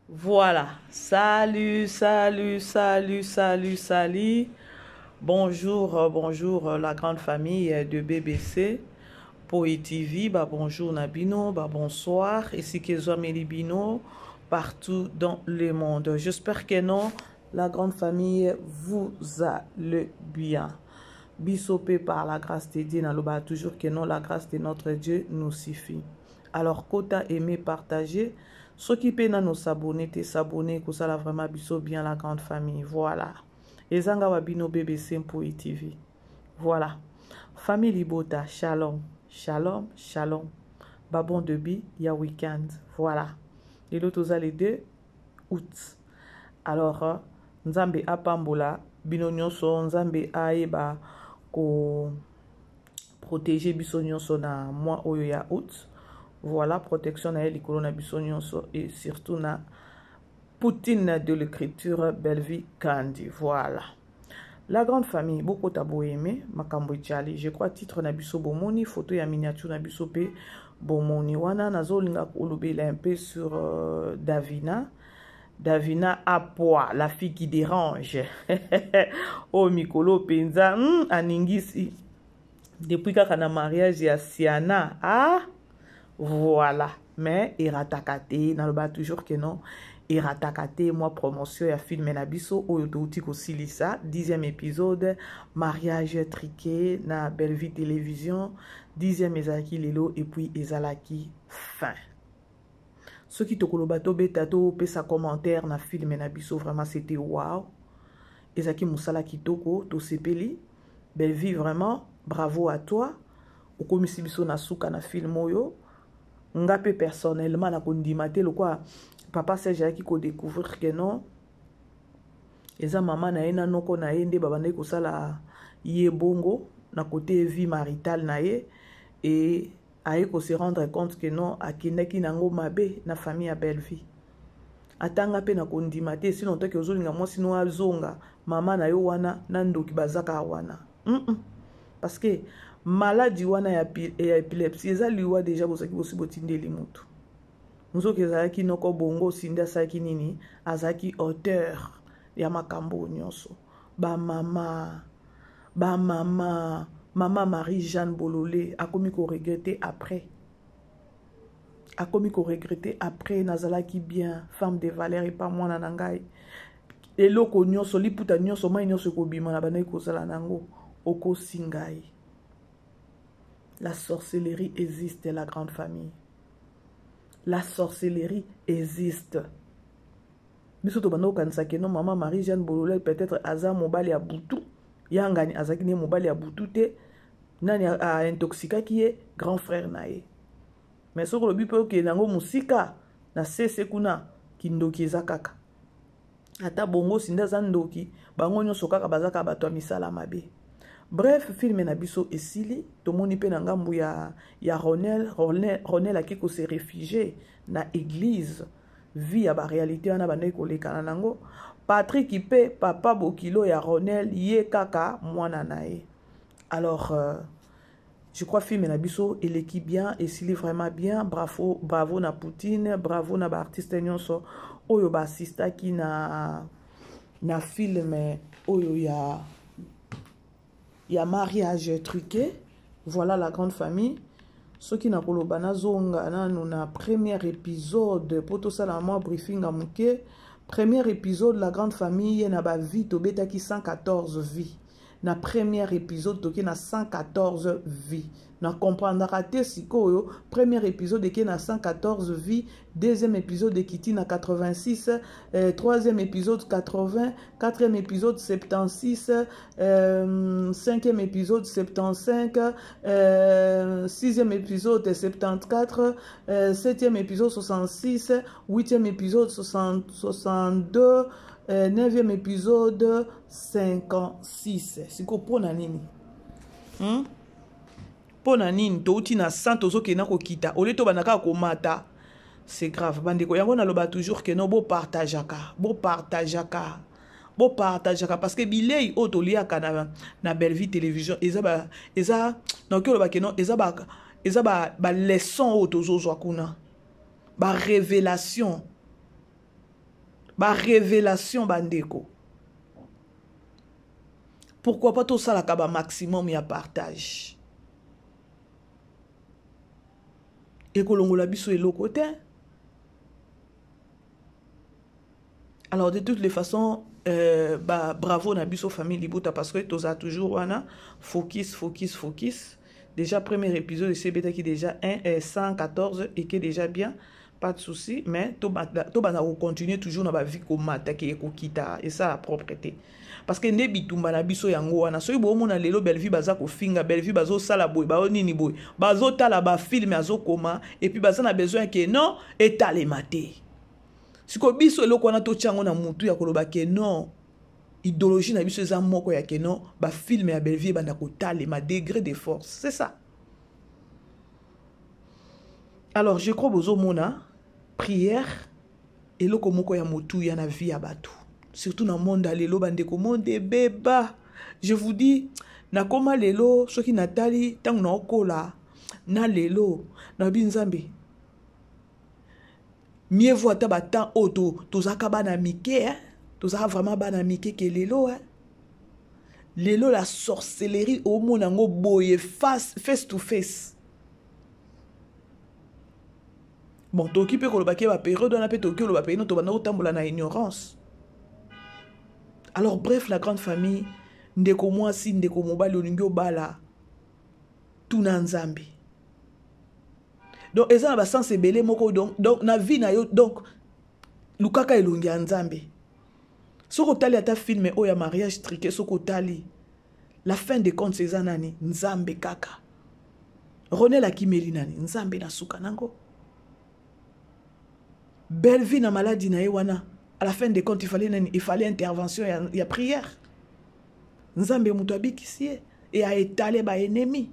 Voilà. Salut, salut, salut, salut, salut. Bonjour, bonjour la grande famille de BBC. Poi TV, bah bonjour Nabino, bah bonsoir. Ici que Bino, partout dans le monde. J'espère que non, la grande famille, vous allez bien. Bisopé par la grâce de Dieu, naloba toujours que non, la grâce de notre Dieu nous suffit. Alors, kota aimer, partager. Soki pe nano s'abonner te, s'abonner, kosala vraiment biso bien la grande famille. Voilà. Ezanga wa bino BBC Mpoi TV. Voilà. Famille Libota, shalom, shalom, shalom. Ba bon début, ya week-end. Voilà. Lelo toza le 2 août. Alors, Nzambe apambola bino nyonso, Nzambe ayeba ko protéger biso nyonso na mois oyo ya août. Voilà, protection na ye likolo na biso nyonso et surtout na Poutine de l'écriture Bellevue Kandi. Voilà. La grande famille, bokota boyeme, makambo ejali. Je crois titre na biso bomoni, photo ya miniature na biso pe bomoni. Wana nazolinga kolobela un peu sur Davina. Davina Apoi, la fille qui dérange. Oh mikolo penza, aningisi. Depuis kaka na mariage ya Siana, ah voilà. Mais erataka te, naloba toujours que non, erataka te. Moi promotion ya film na biso oyo touti kosilisa 10e épisode mariage truqué na Bellevue Télévision, 10e ezalaki lelo et puis ezalaki fin. Soki tokoloba tobeta topesa commentaire na film na biso, vraiment c'était wow. Ezalaki mosala kitoko, tosepeli. Bellevue vraiment bravo à toi. Okomisi biso na suka na film oyo. Nga pe personnellement na kondima te lokwa papa Serge ayaki kodécouvrir que non, eza mama na ye na noko na ye nde babandaki kosala ye bongo na côté vie maritale na ye, et aye ko se rendre compte que non, akendaki nango mabe na famille ya Bellevue. Atanga mpe na kondima te, sinon toki ozolinga mwasi no azonga mama na yo wana na ndoki bazaka wana. Parce que maladie wana ya épilepsie eza liwa déjà, bozalaki bosi botindeli mutu. Nzoki ezalaki noko bongo sindi asalaki nini, azalaki auteur ya makambo nyonso. Bamama, bamama, mama Marie-Jeanne Bololé akomi koregretter après, akomi koregretter après. Nazalaki bien femme de valeur epa mwana na ngai, eloko nyonso, liputa nyonso, mai nyonso ekobima na bandaki kozala nango, okosi ngai. La sorcellerie existe, la grande famille, la sorcellerie existe. Biso tobanda kokanisa que non, mama Marie-Jeanne Bololé peut-être aza mobali ya butu yangani, azalaki nde mobali ya butu te. Nani aintoxikaki ye? Grand frère na ye. Mais soki olobi mpe okende yango mosika na sese kuna, kindoki eza kaka. Ata bongo sinde aza ndoki, bango nyonso kaka baza kaka bato ya misala mabe. Bref, film na biso esili. Tomoni mpe na ngambu ya Ronel. Ronel, Ronel aki kose réfugier na église vie ya baréalité wana bandaki kolekana nango. Patrik mpe papa bokilo ya Ronel, ye kaka mwana na ye. Alors je crois film na biso eleki bien, esili vraiment bien. Bravo, bravo na Poutine, bravo na baartiste nyonso oyo baassistaki na film oyo ya mariage truqué. Voilà, la grande famille. Soki nakoloba, nazonga nanu na premier épisode mpo tosala mwa briefing ya moke. Premier épisode, la grande famille, na bavues tobetaki 114 vues na premier épisode, toke na 114 vues. Na comprendaka te sikoyo, premier épisode eke na 114 vues, deuxième épisode ekiti na 86, troisième épisode 80, quatrième épisode 76, cinquième épisode 75, sixième épisode 74, septième épisode 66, huitième épisode 60, 62, neuvième épisode 56. Sikoyo mpo na nini, Mpo na nini touti na 100 tozokende kokita olie tobanda kaka komata? C'est grave, bandeko. Yango naloba toujours que non, bopartageaka, bopartageaka, bopartageaka, parce que bilei oyo toliaka na Bellevue Télévision eza ba, eza nakoki oloba que non, eza ba leçon oyo tozozwa kuna, barévélation. Ba révélation bandeko. Pourquoi pas tosalaka ba maximum ya partage? Ekolongola biso eloko te. Alors de toutes les façons, bah, bravo na biso famille Libuta parce que toza toujours wana focus, focus, focus. Déjà premier épisode qui déjà 1, 114 et qui est déjà bien, pas de souci, mais to bana continuer toujours na ba vie komata ke ekokita et ça la propreté. Parce que nde bitumba na biso yango wana soki bomona lelo Bellevue baza kofinga Bellevue bazo sala boye ba nini boye bazo tala ba film azokoma et puis baza na besoin que non etalema te. Siko biso eloko wana totia yango na mutu ya koloba ke non, idéologie na biso eza moko ya ke non, ba film ya Bellevue ebanda kotalema degré de force, c'est ça. Alors je crois bozomona prière eloko moko ya motuya na vie ya bato, surtout na monde ya lelo bandeko, monde ebeba. Je vous dis, nakoma lelo soki natali ntango naokola na lelo nayebi Nzambe mieux vaut ata ba temps oyo tozalaka bana mike, hein? Tozalaka vraiment bana mike ke lelo, hein? Lelo la sorcellerie omona yango boye face to face. Bon, tokoki mpe koloba ke ba période wana mpe tokoki koloba pe no tobanda kotambola na ignorance. Alors bref, la grande famille, ndeko mwasi, ndeko mobali olingi obala, tuna Nzambe. Donc eza na ba sens ebele moko, donc na vie na yo, donc lukaka elongi ya Nzambe. Soki otali ata film oyo ya mariage truqué, soki otali la fin des comptes eza nani? Nzambe kaka. Ronel akimeli nani? Nzambe na suka nango. Bellevue na maladie na ye wana, à la fin des comptes il fallait nani? Il fallait intervention ya prière. Nzambe moto abikisi ye et a étalé ba ennemi.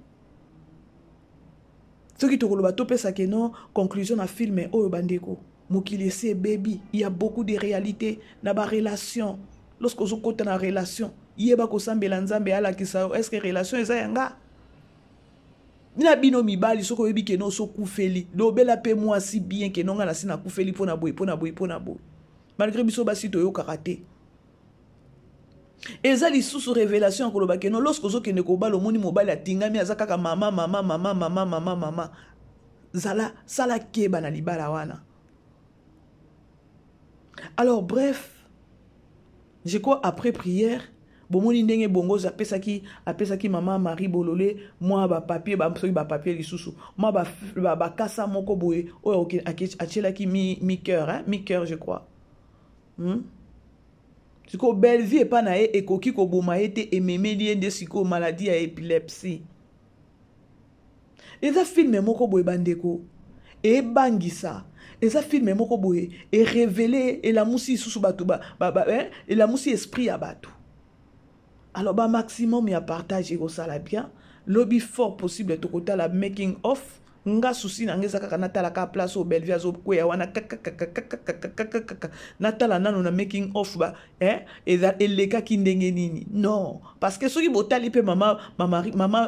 Soki tokoloba topesaka no conclusion na film oyo bandeko, mokili esi ebebi, il y a beaucoup de réalités na ba relation. Lorsque ozokota na relation, yeba kosambela Nzambe alakisa yo est-ce que relation eza yanga? Na bino mibali soki oyebi ke no osokufeli, lobela pe mwasi bien ke no nga nasi nakufeli mpona boye, mpona boye, mpona boye. Malgré biso basi toyokaka te. Eza lisusu révélation ya koloba ke no lorsque ozokende kobala omoni mobali atingami aza kaka mama, mama, mama, mama, mama, mama. Zala, sala keba na libala wana. Alors bref, je crois après prière, bomoni ndenge bongo apesaki mama Marie Bololé mwa ba papier, ba soki ba papier lisusu, mwa ba kasa moko boye oyo atielaki mi cœur, hein, mi cœur je crois. Sikoyo Bellevue epa na ye ekoki koboma ye te, ememeli ye nde sikoyo maladie ya épilepsie. Eza film moko boye bandeko ebangisa, eza film moko boye erévélé, elamusi lisusu bato hein, elamusi esprit ya bato. Alors ba maximum ya partage ekosala bien. Lobi fort possible tokotala making of. Nga susi na nga eza kaka natala ka place oyo Bellevue azokweya wana kakakakakakakakaka, natala nano na making of ba, hein, eza elekaki ndenge nini. Non, parce que soki botali mpe mama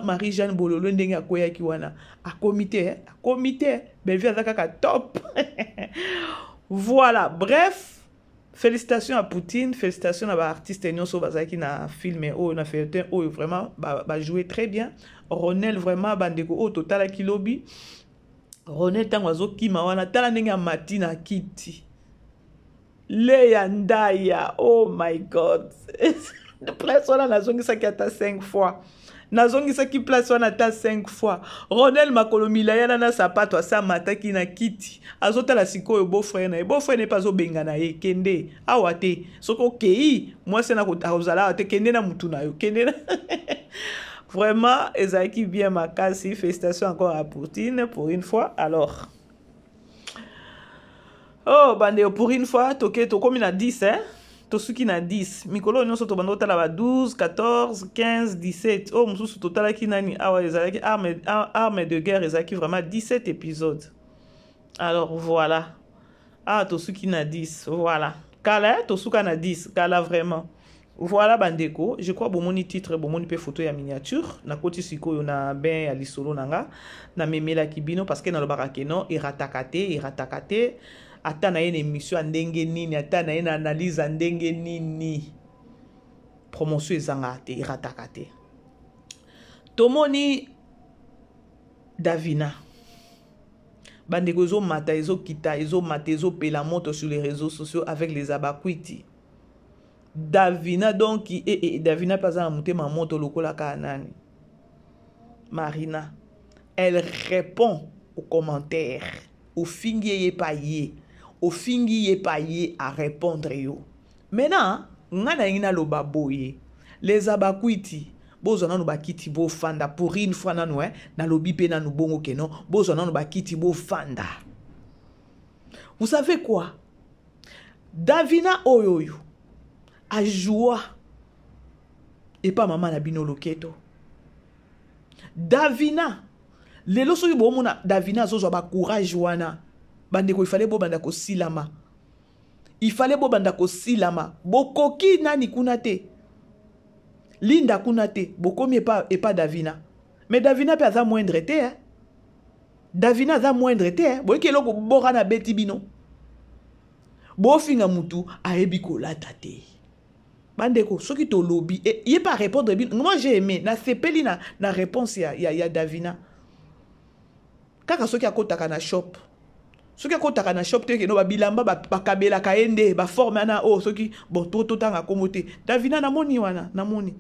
Marie Jeanne Bololo ndenge akweyaki wana, akomi te, hein, akomi te. Bellevue aza kaka top. Voilà, bref, félicitations à Poutine, félicitations à l'artiste nyonso bazalaki na film oyo, na feuilleton oyo, vraiment ba jouer très bien. Ronel vraiment bandeko oyo totalaki lobi, Ronel ntango azokima wana, tala ndenge amati na kiti. Leya Ndaya, oh my God, place wana nazongisaki ata 5 fois, nazongisaki place wana ata 5 fois. Ronel makolo milai na sapato asa amataki na kiti, azotala sikoyo beau-frère na ye, beau-frère na ye mpe azobenga na ye, kende awa te, soki okei mwasi na akozala awa te, kende na mutu na yo, kende na vraiment ezalaki bien makasi. Félicitations encore à Poutine pour une fois. Alors oh bandeko, pour une fois toke tokomi na 10, hein? Tosuki na 10. Mikolo nyonso tobanda kotala ba 12, 14, 15, 17. Oyo mosusu totalaki nani awa ezalaki arme de guerre, ezalaki vraiment 17 épisodes. Alors voilà, ah tosuki na 10, voilà, kala tosuka na 10 kala vraiment. Voilà bandeko, je crois bomoni titre, bomoni mpe photo ya miniature. Nakoti sikoyo na bain ya lisolo na nga namemelaki bino, parce que nalobaka ke non, erataka te, erataka te. Ata na ye na émission ya ndenge nini, ata na ye na analyse ya ndenge nini, promotion ezangaka te, erataka te. Tomoni Davina, bandeko, ezomata, ezokita, ezomata, ezopela moto sur les réseaux sociaux avec les abakwiti. Davina donc, Davina mpe aza na motema moto lokola kaka nani, Marina. Elle répond aux commentaires. Ofingi ye pa ye, ofingi ye pa ye, a répondre yo. Maintenant, nga nalingi naloba boye: les abakwiti, bozwa nanu bakiti, bofanda. Pour une fois nanu, eh, nalobi mpe nanu bongo keno, bozwa nanu bakiti, bofanda. Vous savez quoi? Davina oyo oyo ajoua epa mama na bino loketo. Davina lelo, soki bomona Davina azozwa bacourage wana, bandeko, ifale bobanda kosilama, ifale bobanda kosilama. Bokoki nani kuna te, Linda kuna te, bokomi epa Davina. Mais Davina mpe aza moindre te, eh? Davina aza moindre te, eh? Boyoki eloko boka na beti bino, bofinga mutu ayebi kolata te. Bandeko, soki tolobi e, ye mpe arépondre bino. Moi, j'ai aimé, nasepeli na réponse ya Davina. Kaka soki akotaka na shop, soki akotaka na shop te, keno babilamba bakabelaka ye nde baforme wana oyo. Soki bon, totanga kombo te. Davina, namoni wana, namoni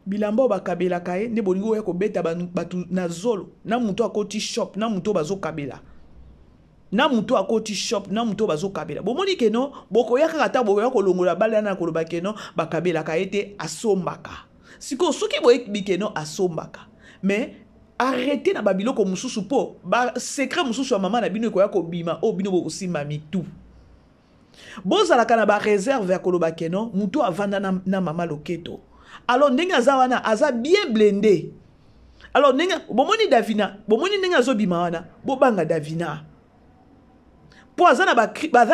bilamba oyo bakabelaka ye nde bolingi oya kobeta bato na zolo. Na moto akoti shop, na moto oyo bazokabela, na moto akoti shop, na moto oyo bazokabela, bomoni keno bokoya kaka ata bokoya kolongola bale na koloba keno bakabelaka ye te, asombaka. Sikoyo soki boyebi keno asombaka, mais arrête na babiloko mosusu, mpo basecret mosusu ya mama na bino ekoya kobima oyo bino bokosimba mitu. Bozalaka na baréserve ya koloba keno motu avanda na mama loketo. Alors ndenge aza wana, aza bien blindé. Alors ndenge bomoni Davina, bomoni ndenge azobima wana, bobanga Davina, mpo aza na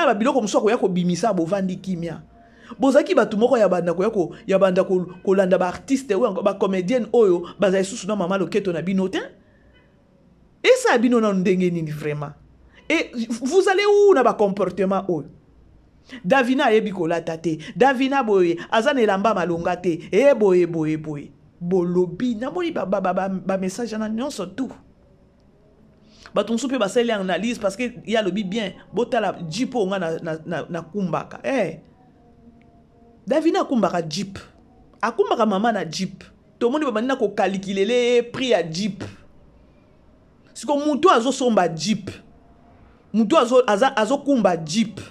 babiloko mosusu akoya kobimisa. Bovandi kimia, bozalaki bato moko ya banda koya ya banda kolanda baartiste oyo, bacomédienne oyo bazali susu na mama loketo na bino te. Esala bino nano ndenge nini vraiment? Et vous allez où na bacomportement oyo? Davina ayebi kolata te, Davina boye aza na elamba malonga te, e boye boye boye. Bolobi, namoni bamessage wana nyonso tout. Bato mosusu mpe basali analyse parce que ye alobi bien. Botala jeep oyo nga nakumbaka. Hey. Davina akumbaka jeep, akumbaka mama na jeep. Tomoni babandi na kokalikilele prix ya jeep. Siko mutu azosomba jeep, mutu azokumba azo jeep,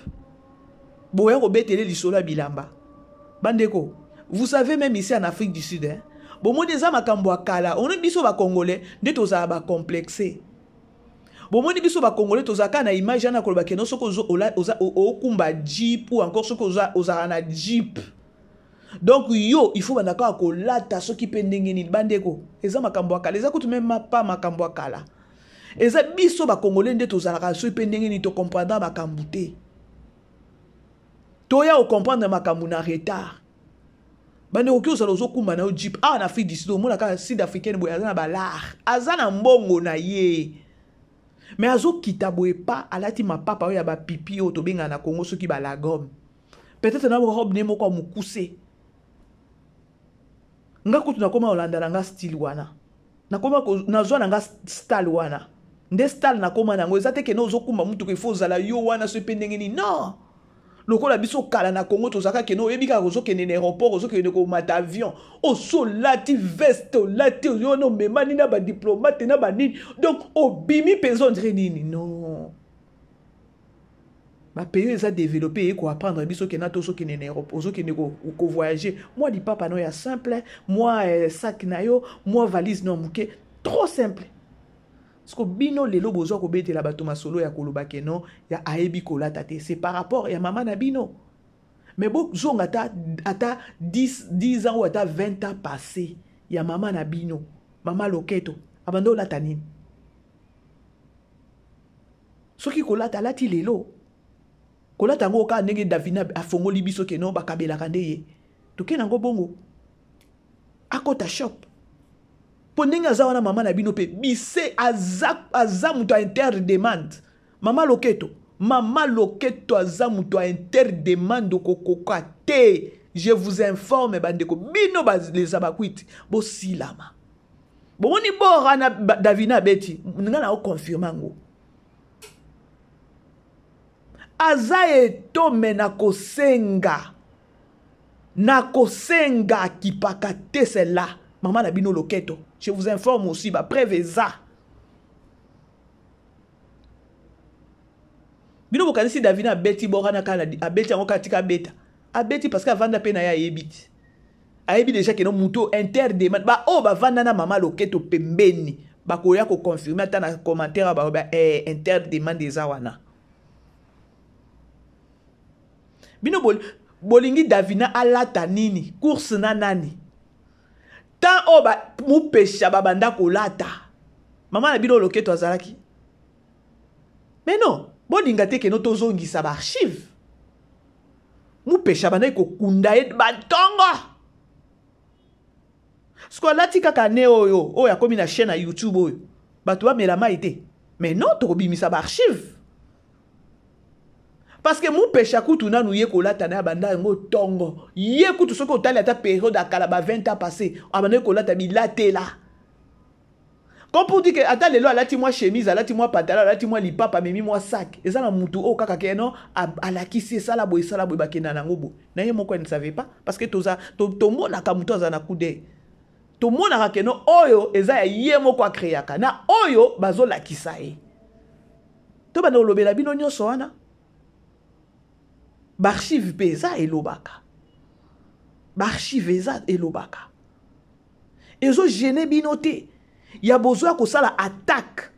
boya kobetele lisolo ya bilamba. Bandeko, vous savez, même ici en Afrique du Sud, hein, bomoni eza makambo ya kala. Omoni biso bacongolais nde tozala bacomplexe. Bomoni biso bacongolais tozalaka na image wana, koloba keno soki okumba jeep ou encore soki ozala na jeep, donc yo il faut banda kaka kolata soki mpe ndenge nini. Bandeko, eza makambo ya kala, eza kutu même pas makambo ya kala. Eza biso bacongolais nde tozalaka soki mpe ndenge nini, tocomprendre makambo te, toya kocomprendre makambo na retard. Bandeko, oki ozala ozokumba na yo jeep awa na Afrique du Sud, omona kaka sud africaine boye aza na balare, aza na mbongo na ye, mais azokita boye pa alati mapapa oyo ya bapipi oyo tobengaka na Congo soki balagome, peut-être na robe ne moko ya mokuse. Nga kutu nakoma kolanda na nga style wana, nakoma nazwa na nga style wana nde style nakoma na yango. Eza te kende ozokumba mutuka, ifo ozala yo wana so mpe ndenge nini. Non, lokola biso kala na Congo tozalaka kende, oyebi kaka ozokende na aéroport, ozokende komata avion, oso olati veste, olati oyo wana, omemani na badiplomate na banini, donc obimi mpenza ondire nini. Non, bapays oyo eza développé eye koapprendre biso kenda te ozokende na aéroport, ozokende kovoyage, mwa lipapa na yo ya simple, mwa sac na yo, mwa valise na yo moke, trop simple. Parce que bino lelo bozwa kobetela bato masolo ya koloba keno ya ayebi kolata te, c'est par rapport ya mama na bino. Mais bozonga ata 10 ans ou ata 20 ans passé ya mama na bino, mama loketo abanda olata nini? Soki kolata alati lelo, kolata yango kaka ndenge Davina afongoli biso keno bakabelaka nde ye, tokende yango bongo, akota shop. Mpo ndenge aza wana, mama na bino mpe bise aza moto ya interdemande. Mama loketo. Mama Loketo aza moto ya interdemande, okokoka te. Je vous informe bandeko, bino les abakwiti bosilama. Bomoni bora na Davina abeti, nga na oconfirme yango. Aza etome na kosenga. Na kosenga akipaka te celle-là. Mama na bino Loketo, je vous informe aussi, ba preuve eza. Bino bokanisi Davina abeti bora na kala, abeti yango kaka tika abeta. Abeti parce que avanda pe na ye ayebi ti. Ayebi déjà que no moto interdemande ba oyo bavanda na mama Loketo pembeni bakoya ko confirmer ata na commentaire ba ba interdemande eza wana. Bino bolingi Davina alata nini? Course na nani? Tant oyo ba mupesha babanda kolata. Mama na bino Loketo azalaki. Mais non, bolinga te keno tozongisa ba archive. Mupesha bandaki kokunda ye batongo. Siko alati kaka ne oyo, oyo akomi na chaîne ya YouTube oyo. Bato bamela mai te. Mais non, tokobimisa ba archive. Parce que mupesha kutu nanu ye kolata na banda yango tongo. Ye kutu soki otali ata période ya kala ba 20 ans passé, abandaki kolata bilatela. Comme pour dire que ata lelo alati mwa chemise, alati mwa pantalon, alati mwa lipapa, amemi mwa sac. Eza na mutu oyo kaka ke non, alakisi esala boye, esala boye, bakenda nango boye. Na ye moko elle ne savait pas parce que toza tomonaka mutu aza na coup d'œil. Tomonaka ke non oyo eza ya ye moko akreaka na oyo bazolakisa ye. To banda kolobela bino nyonso wana. Ba archive pe eza elobaka. Ba archive eza elobaka. Ezo gêner bino te. Ya besoin ya kosala attaque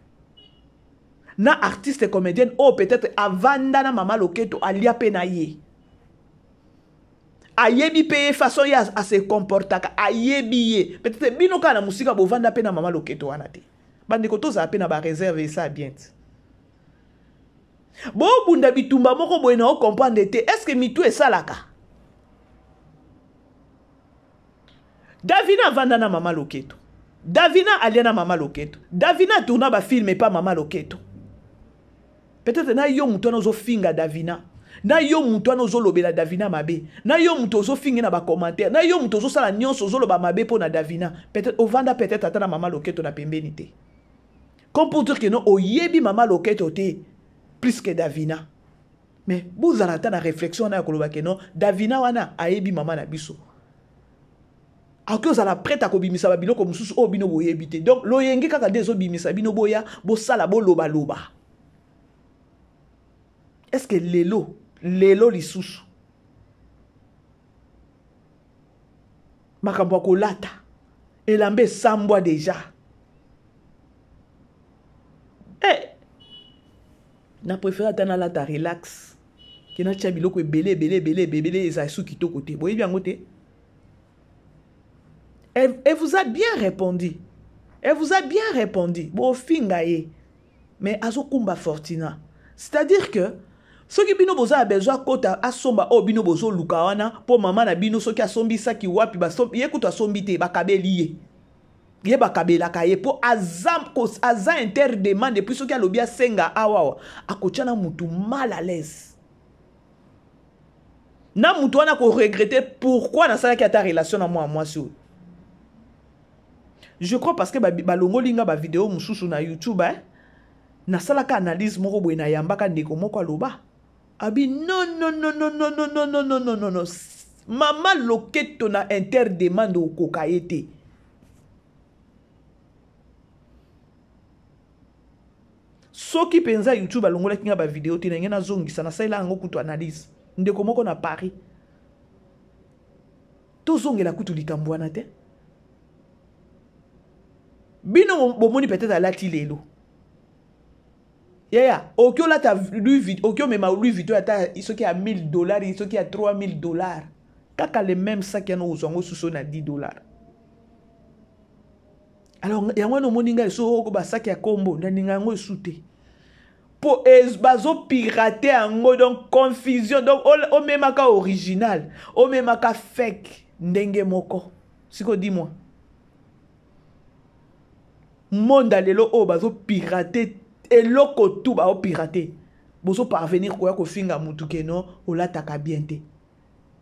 na artiste comédienne oyo peut-être avanda na mama Loketo alia pe na ye. Ayebi pe ye façon ye a se comportaka, ayebi ye. Peut-être bino kaka na musika bovanda pe na mama Loketo wana te. Bandeko tozala pe na ba réserve esa bien te. Bobunda bitumba moko boye na o comprendre te. Est-ce que mitu esalaka? Davina avanda na mama Loketo. Davina alia na mama Loketo. Davina tourna ba film epa mama Loketo. Peut-être na yo mutu wana ozofinga Davina. Na yo mutu wana ozolobela Davina mabe. Na yo mutu ozofinga na ba commentaire. Na yo mutu ozosala nyonso ozoloba mabe mpo na Davina. Peut-être ovanda peut-être ata na mama Loketo na pembeni te. Comme pour dire que non oyebi mama Loketo te plus que Davina. Mais bozala ata na réflexion wana ya koloba ke non Davina wana ayebi mama na biso. Akoki ozala prête à kobimisa ba biloko mosusu oyo bino boyebi te. Donc loyenge kaka nde ezobimisa bino boya bosala boloba loba. Est-ce que lelo, lelo lisusu makambo ya kolata elamba esambwa déjà. Eh, na préfère ata nalata relax ke natia biloko ebele ebele ebele ebele ezala su kitoko te. Boyebi yango te. Elle vous a bien répondu. Elle vous a bien répondu. Bofinga ye. Mais azokumba Fortuna. C'est-à-dire que soki bino boza na besoin kota asomba oyo bino bozoluka wana po mama na bino soki asombi saki wapi basombi ye kutu asombi te bakabeli ye. Ye bakabelaka ye po aza interdemande et puis soki alobi asenga awawa akotia na mutu mal à l'aise. Na mutu wana ko regretter pourquoi nasalaki ata relation na mwa mwasi oyo. Je crois parce que balongoli nga ba vidéo mosusu na YouTube, hein. Nasalaka analyse moko boye na yambaka ndeko moko aloba. Abi non non non non non non non non non non non non. Mama Loketo na interdemande okoka ye te. Soki penza YouTube alongolaki nga ba vidéo te na ngai nazongisa nasalela yango kutu analyse. Ndeko moko na Paris. Tozongela kutu likambo wana te. Bino bomoni peut-être alati lelo. Yaya, oki olata Louis Vuitton, oki omema Louis Vuitton ata soki ya $1000, soki ya $3000. Kaka le même sac yana ozwa yango susu na $10. Alors yango wana omoni ngai so oko ba sac ya kombo na ninga yango esu te. Po bazo pirater yango, donc confusion, donc omemaka original, omemaka fake ndenge moko. Siko dis-moi. Monde lelo oyo bazo pirater eloko tout bazo pirater. Bozo parvenir koya kofinga mutu que non olataka bien te.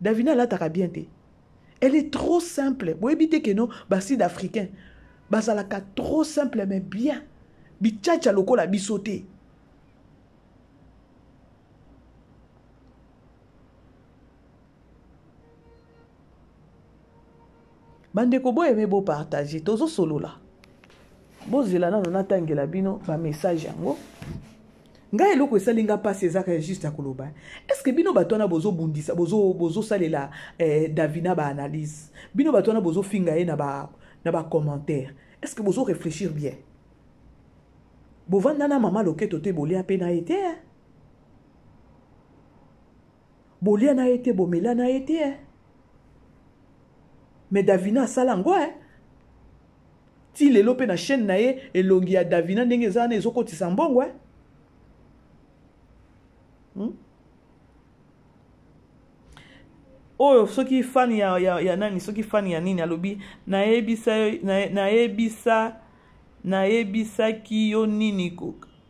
Davina alataka bien te. Elle est trop simple. Boyebi te que non ba sud africain bazalaka trop simple mais bien. Bichacha lokola biso te. Bandeko bo aimer bo partager tozo solola. Bozela nano natangela bino ba message yango. Ngai eloko esali nga mpasi ezaka juste ya koloba. Est-ce que bino bato wana bozobundisa bozosalela eh, Davina ba analyse. Bino bato wana bozofinga ye na ba na ba commentaire. Est-ce que bozo réfléchir bien? Bovanda na mama loketo te bolia pe na ye te. Eh? Bolia na ye te bomela na ye te. Eh? Mais Davina asala yango eh? Ti lelo pe na chaîne na ye elongi ya Davina ndenge eza wana ezokotisa mbongo eh? Hmm? Oyo soki fan ya, ya, ya nani soki fan ya nini alobi nayebisa nayebisa nayebisaki yo nini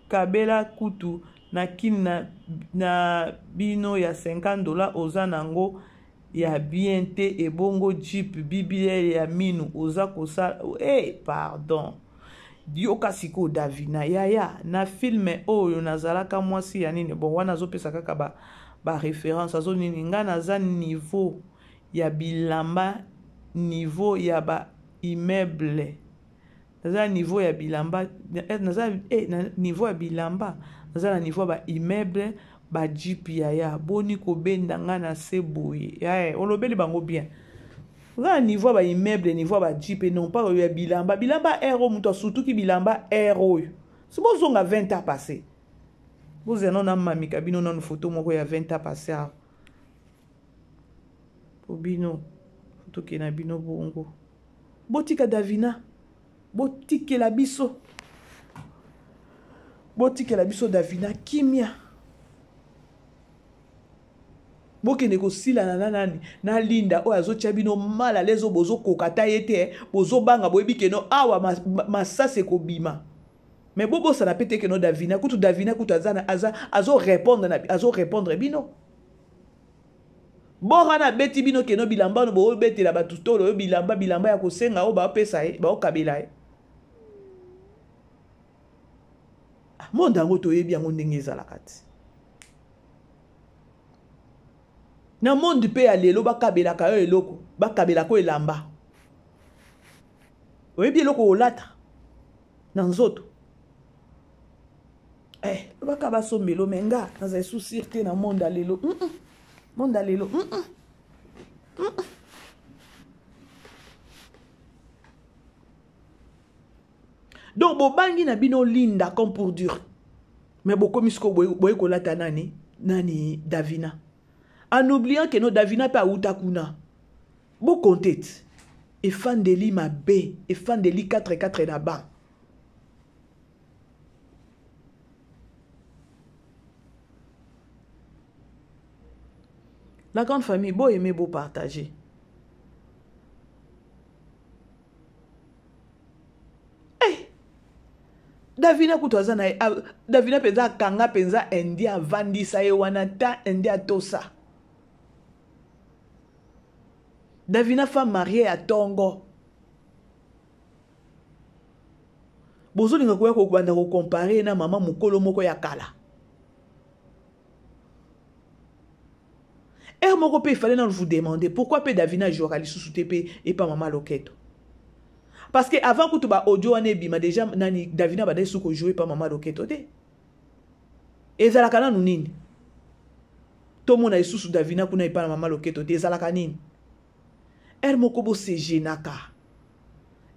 kabela kutu na kin na, na bino ya 50 dollars oza nango ya bien te ebongo jeep bbl ya minu oza kosala hey, eh, pardon yoka sikoyo davina yaya na filme oyo nazalaka mwasi ya nini bon wana azopesa kaka ba, ba référence azo nini nga naza niveau ya bilamba niveau ya ba immeuble naza na niveau ya bilamba eh, naza eh, na niveau ya bilamba naza na niveau ya ba immeuble ba jeep yaya boni kobenda nga na se boye yaya olobeli bango bien oza na niveau ya ba immeuble niveau ya ba jeep et non pas oyo ya bilamba bilamba air oyo moto asutuki bilamba air oyo si bozonga 20 ans passé bozela nano namamika bino nano foto moko ya 20 ans passé awa po bino tokende na bino bongo Botika Davina. Botikela biso. Botikela biso Davina kimia. Bokende kosilana na nani? Na Linda oyo azotia bino mal à l'aise oyo bozokoka ata ye te, bozobanga boyebi que no awa masasi ekobima. Mais bobosana pe te que no Davina kutu Davina kutu aza aza azo répondre na azo répondre bino. Bora na abeti bino keno bilamba no boobetela bato tolo oyo bilamba bilamba ya kosenga oyo baopesa ye baokabela ye ah, monde yango toyebi yango ndenge ezalaka ti na monde mpe ya lelo bakabelaka yo eloko bakabelaka yo elamba oyebi eloko olata na nzoto Eh, lobaka basombelo me nga nazali sous te na monde ya lelo mm -mm. monde ya lelo mm -mm. Mm -mm. donc bobangi na bino linda comme pour dire mais bokomi sikoyo boye kolata nani nani davina en oubliant que no davina mpe awuta kuna bokonte ti efandeli mabe efandeli 4 4 na banc La grande famille, bo aimer, bo partager. Hey! Davina kutu aza na ye Davina mpenza akanga mpenza Indien avandisa ye wana ta Indien atosa. Davina femme mariée ya tongo. Bozolinga koya kobanda kocompare na mama mokolo moko ya kala. Heure moko pe il fallait nanu vous demander pourquoi pe Davina jouaka lisusu te pe epa mama Loketo. Parce que avant kutu ba audio wana ebima déjà nani Davina bandaki su ko jouer pa mama Loketo te. Ezalaka nanu nini? Tomona lisusu Davina kuna epa na mama Loketo te ezalaka nini? Heure moko bo se genaka.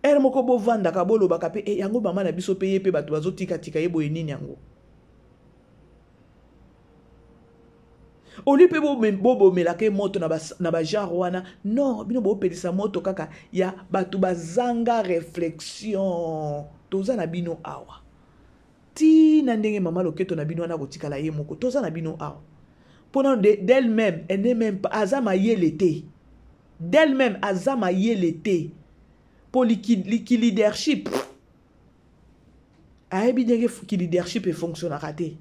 Heure moko bovandaka bolobaka pe eh, yango mama na biso pe ye pe bato bazotika tika ye boye nini yango? Au lieu pe bobomelaka ye moto na ba genre wana, non, bino bopelisa moto kaka ya bato bazanga réflexion. Toza na bino awa. Ti na ndenge mama loketo na bino wana kotikala ye moko, toza na bino awa. Pona d'elle-même, elle n'est même pas, aza mayele te. D'elle-même, aza mayele te. Po liki leadership, ayebi ndenge ki leadership efonctionnaka te.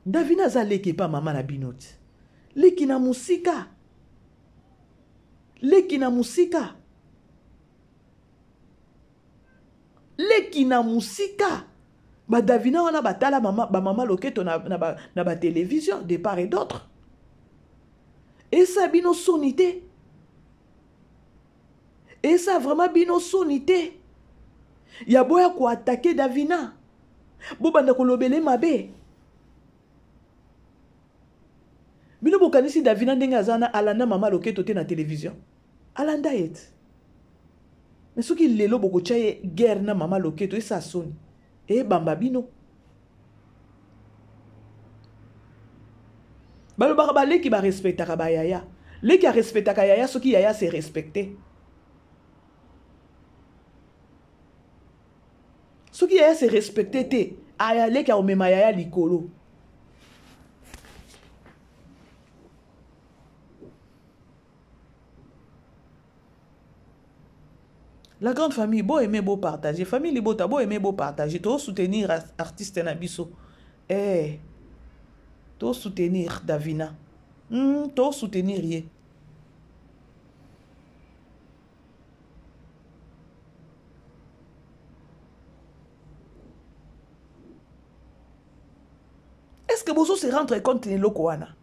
Davina aza leki epa mama na bino ti. Leki na mosika. Leki na mosika. Leki na mosika. Ba Davina wana batala mama, ba mama loketo na, na, ba, na ba télévision de part et d'autre. Esa bino soni te. Esa vraiment bino soni te. Ya boya ko attaquer Davina. Bobanda kolobele mabe. Bino bokanisi Davina ndenge aza na alanda mama loketo te na télévision. Alanda ye te. Mais soki lelo bokotya ye guerre na mama loketo esa soni. Ebamba bino. Balobaka baleki ba respectaka ba yaya. Leki a respectaka yaya soki yaya se respecte. Soki yaya se respecte te, aya leki akomema yaya likolo. La grande famille, bo aimer, bo partager. Famille Libota, bo aimer, bo partager. To soutenir artiste na biso. Eh. To soutenir Davina. To soutenir ye. Est-ce que bozo se rendre compte eloko wana?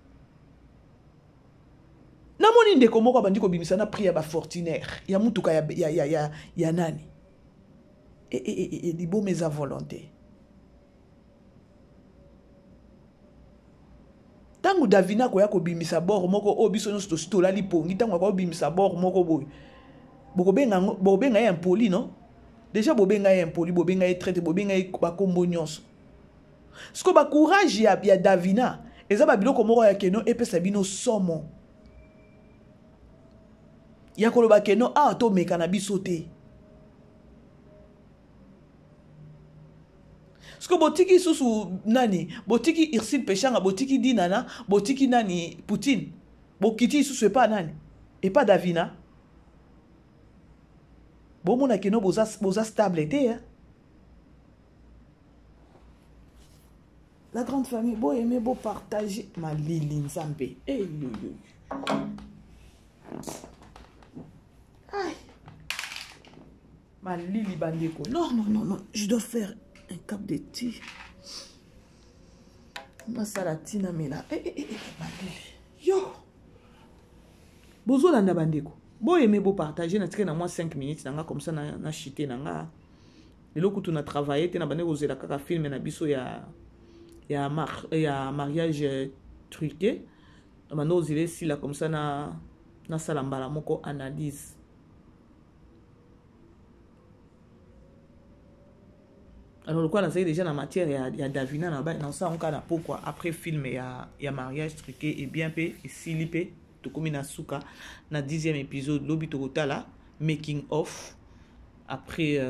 Namoni ndeko moko abandi kobimisa na prix ya ba fortunaire ya mutuka ya, ya, ya, ya, ya nani e, e, e, e, liboma eza volonté. Ntango Davina akoya kobimisa bord moko oyo biso nyonso tosi tolali pongi, ntango akoya kobimisa bord moko boye, bokobenga ye impoli, non? Deja bobenga ye impoli, bobenga ye traite, bobenga ye bakombo nyonso. Siko ba courage ya, ya Davina eza ba biloko moko ya keno epesa bino somo ya koloba keno awa tomeka na biso te. Siko botiki susu nani, botiki Ursule Peshanga, botiki Dinana, botiki nani Poutine, bokiti susu epa nani, epa Davina. Bomona keno boza, boza stable te hein? La grande famille, bo aimer, bo partager. Malili Nzambe. Eh, yo, yo. Aïe. Malili bandeko. Non, non, non, non. Je dois faire un cap de thé. Masala tina mela. Eh, eh, eh, eh, malili. Yo. Bozolanda bandeko. Bo aimer, bo partager. Na tika na moi 5 minutes nanga comme ça na na chiter nanga. Lelo kutu na travailler te na bande kozela kaka film na biso ya ya mar, ya mariage truqué. Na bande kozela esila comme ça na nasala mbala moko analyse. Alors lokola nazali déjà na matière ya, ya Davina na ba na osala kaka na pokwa après film ya ya mariage truqué et bien pe esili pe tokomi na suka na 10e épisode lobi tokotala making of. Après,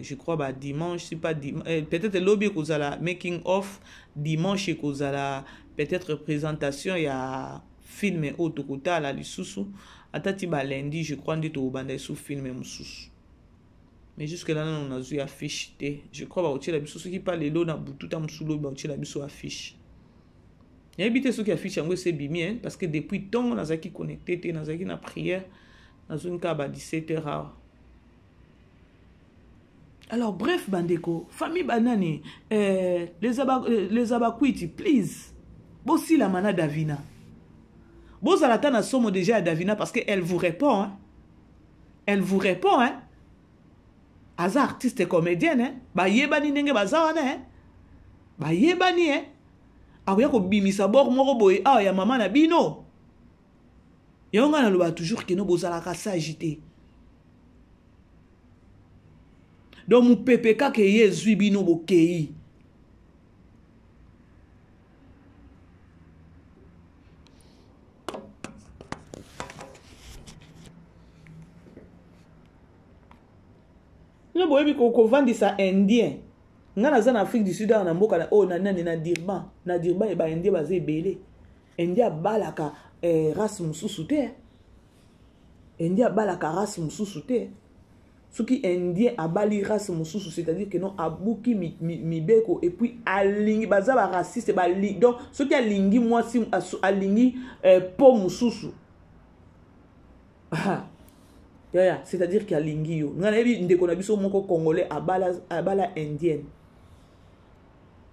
je crois bah, dimanche, si pas peut-être lobi ekozala making of, dimanche ekozala peut-être présentation ya film oyo tokotala lisusu atati ba lundi, je crois nde tokobanda lisusu film mosusu. Mais jusque là nanu nazwi affiche te. Je crois bakotiela biso soki pa lelo na butu ta mosusu lobi bakotiela biso affiche. Nayebi te soki affiche yango esi ebimi, hein, parce que depuis ntongo nazalaki connecté te, nazalaki na prière, nazongi kaka ba 17 heures awa. Alors bref bandeko, famille banani, les abakwiti, please, bosilama na Davina. Bozala ta na somo déjà ya Davina parce que elle vous répond, hein. Elle vous répond, hein. Aza artiste comédienne, hein. Bayebani ndenge baza wana, hein. Bayebani, hein. Akoya kobimisa bord moko boye awa ya mama na bino. Yango nga naloba toujours que no bozalaka sage te. Donc mupepe kaka eye ezwi bino bokei. Bino boyebi kovandisa indien. Nga naza na Afrique du Sud awa na mboka na oyo na nani na Durban. Na Durban ba indien baza ebele. Indien abalaka race mosusu te. Indien abalaka race mosusu te. Soki indien abali race mosusu, c'est-à-dire que non, abuki mibeko et puis alingi, baza ba raciste, ba li, donc soki alingi mwasi, alingi po mosusu. Ah. Yaya, c'est-à-dire que alingi yo. Nga nayebi ndeko na biso moko congolais abala indienne.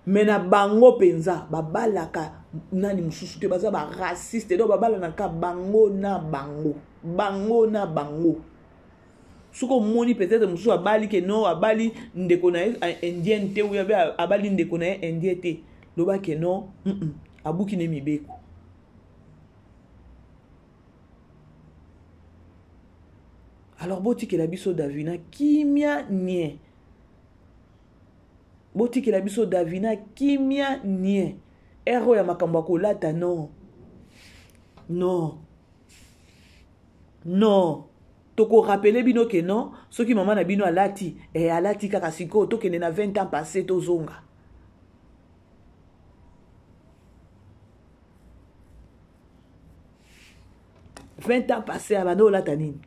Mais na bango penza babalaka nani mosusu te, baza ba raciste, donc babalanaka bango na bango, bango na bango. Soki omoni peut-être mosusu abali ke non, abali ndeko na ye indienne te, ou bien abali ndeko na ye indien te, loba ke non, abuki ne mibeko. Alors botikela biso Davina kimia nie. Botikela biso Davina kimia nie. Ero ya makambo ya kolata non. Non. Non. Toko rappeler bino ke non, soki mama na bino alati, alati kaka sikoyo, tokende na 20 ans passé tozonga. 20 ans passé abanda olata nini?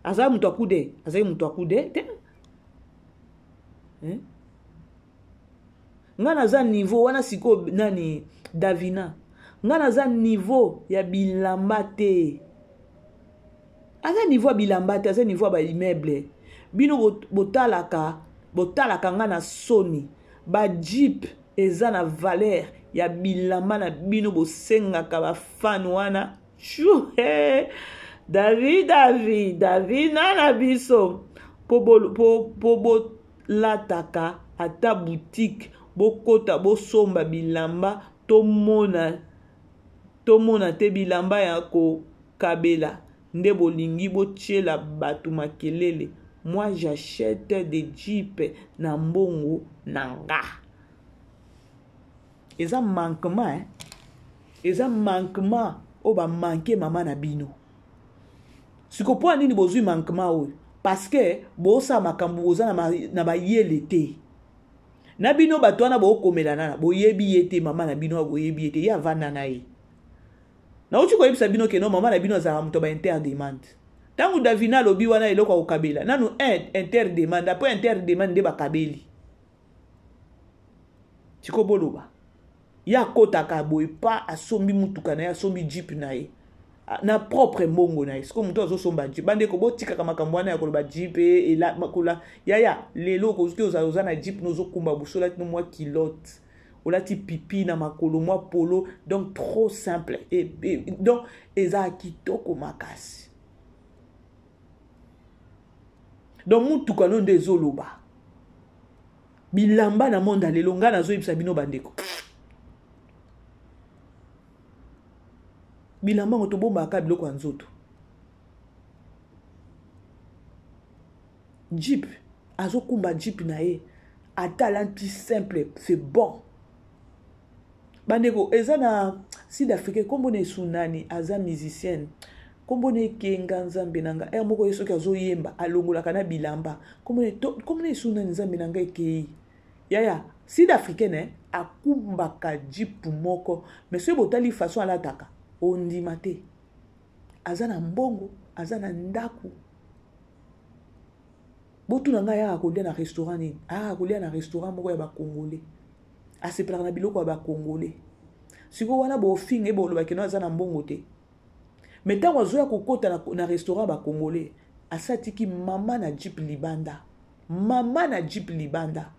Azali moto akude, azali moto akude te. Hein? Nga naza niveau wana sikoyo nani Davina. Nga naza niveau ya bilamba te. Aza niveau ya bilamba te, aza niveau ya ba immeuble. Bino botalaka nga na soni. Ba jeep eza na valeur ya bilamba na bino, bosengaka ba fan wana. Chou, hey. David, David, Davina na biso. Po bolataka ata boutique, bokota bosomba bilamba, tomona te bilamba ya kokabela nde bolingi botiela bato makelele. Moi j'achète des jeeps na mbongo na nga. Eza manquement, hein? Eza manquement oyo ba manquer mama na bino. Siko po nini bozwi manquement oyo? Parce que bosa makambo boza na bayele te. Na bino bato wana bokomela nana, boyebi ye te, mama na bino boyebi ye te, ye avanda na ye. Nauti koyebisa bino ke non, mama na bino azalaka moto ba interdemande. Tango Davina alobi wana eloko ya kokabela, nanu un interdemande, après interdemande nde bakabeli. Siko boloba. Ye akotaka boye pa asombi mutuka na ye, asombi jeep na ye. Na propre mbongo na ye. Siko moto azosomba jeep. Bandeko botikaka makambo wana ya koloba jeep, ela, makola. Yaya, lelo okoki ozala oza na jeep nozokumba buso, olati no mwa culotte. Olati pipi na makolo, mwa polo, donc trop simple. Et donc eza kitoko makasi. Donc mutuka no nde ezoloba. Bilamba na monde lelo nga nazoyebisa bino bandeko. Bilamba ngo tobombaka biloko ya nzoto. Jeep, azokumba jeep na ye. Ata alati simple, c'est bon. Bandeko, eza na Sud Afrique, kombo na esunani, aza musicienne. Kombo na ekenga nzambe na nga. Moko ye soki azoyemba, alongolaka na bilamba. Kombo na to, kombo na esunani nzambe na nga ekei. Yaya, Sud Africaine, hein, akumbaka jeep moko. Mais soki botali façon alataka, ondima te. Aza na mbongo, aza na ndaku. Botuna ngai ayaka kolia na restaurant nini? Ayaka kolia na restaurant moko ya ba Congolais. Asepelaka na biloko ya ba Congolais. Sikoyo wana bofinga ye, bolobaki no aza na mbongo te. Mais ntango azoya kokota na restaurant ya ba Congolais, asatiki mama na jeep libanda. Mama na jeep libanda.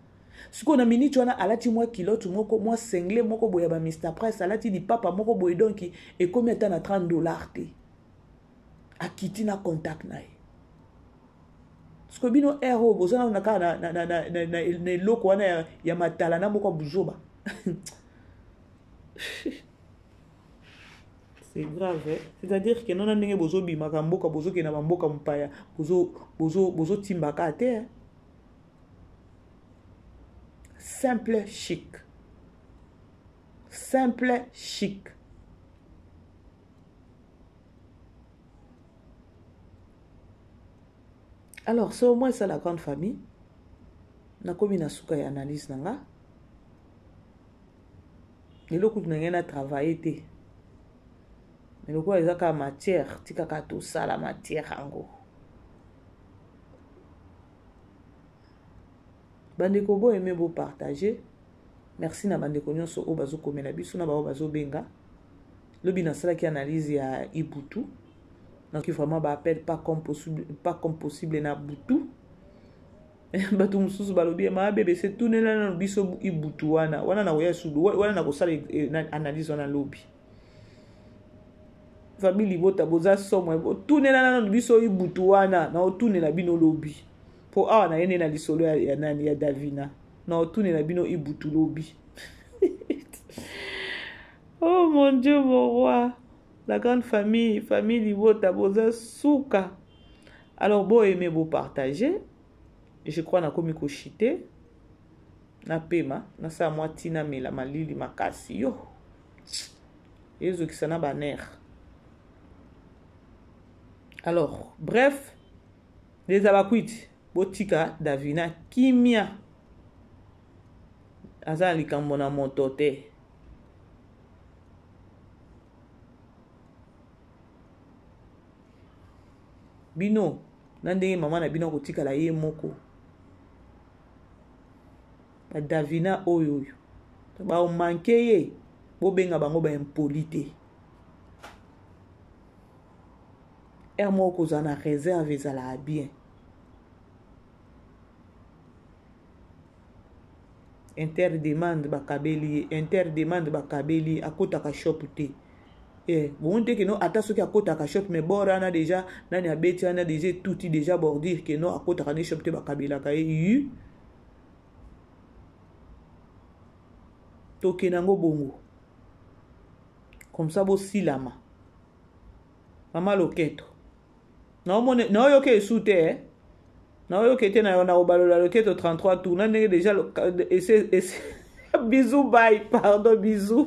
Sikoyo na minute wana alati mwa culotte moko, mwa singlet moko boye ya ba Mister Price, alati lipapa moko boye, donc ekomi ata na trente dollars te. Akiti na contact na ye. Sikoyo bino R oyo boza nanu na kaka na eloko wana ya matala na moko ya buzoba. C'est grave, hein? C'est-à-dire que non, ndenge bozo bimaka mboka, bozo kena ba mboka mpaya, bozo timbaka te, hein? Simple chic. Simple chic. Alors, c'est au moins ça la grande famille. Nakomi na suka ya analyse na nga. Lelo kutu na ngai na travailler te. Mais lokola eza kaka matière, tikaka tosala matière yango. Bandeko bo aimer bo partager. Merci na bandeko nyonso oyo bazokomela biso na baoyo bazobenga. Lobi nasalaki analyse ya Ibutu. Nakoki vraiment ba appel pas comme possible, pas comme possible na butu. Bato mosusu balobi ma BBC tunela nano biso Ibutu wana. Wana nakoya sudu, wana nakosala eh, analyse wana lobi. Famille libota boza somo, botunela nano biso Ibutu wana, naotunela bino lobi. Po awa na yene na lisolo ya, ya nani ya Davina. Na otunela bino Ibutu lobi. Oh mon Dieu, mon roi. La grande famille, famille libota boza suka. Alors bo aimer bo partager. Je crois nakomi ko chiter. Na pema, na sala mwa tina mela malili makasi yo. Ezokisa na ba nerfs. Alors, bref, Les abakwiti botika Davina kimia aza na likambo na moto te. Bino na ndenge mama na bino akotikala ye moko ba Davina oyo oyo ba manke ye bobenga bango ba impoli te. Heure moko kozala na reserve ezalaka bien. Interdemande bakabeli ye, interdemande bakabeli ye, akotaka shop te. Eh, bomoni te keno ata soki akotaka shop mais bord wana deja nani abeti wana deja etuti deja bordure keno akotaka ne shop te bakabelaka ye yu tokende yango bongo comme ça bosilama. Mama loketo naoyoka esu te eh? Naoyoka ete na kobalola loketo 33 tour na ndenge deja ese, ese. Bisous bye, pardon, bisous.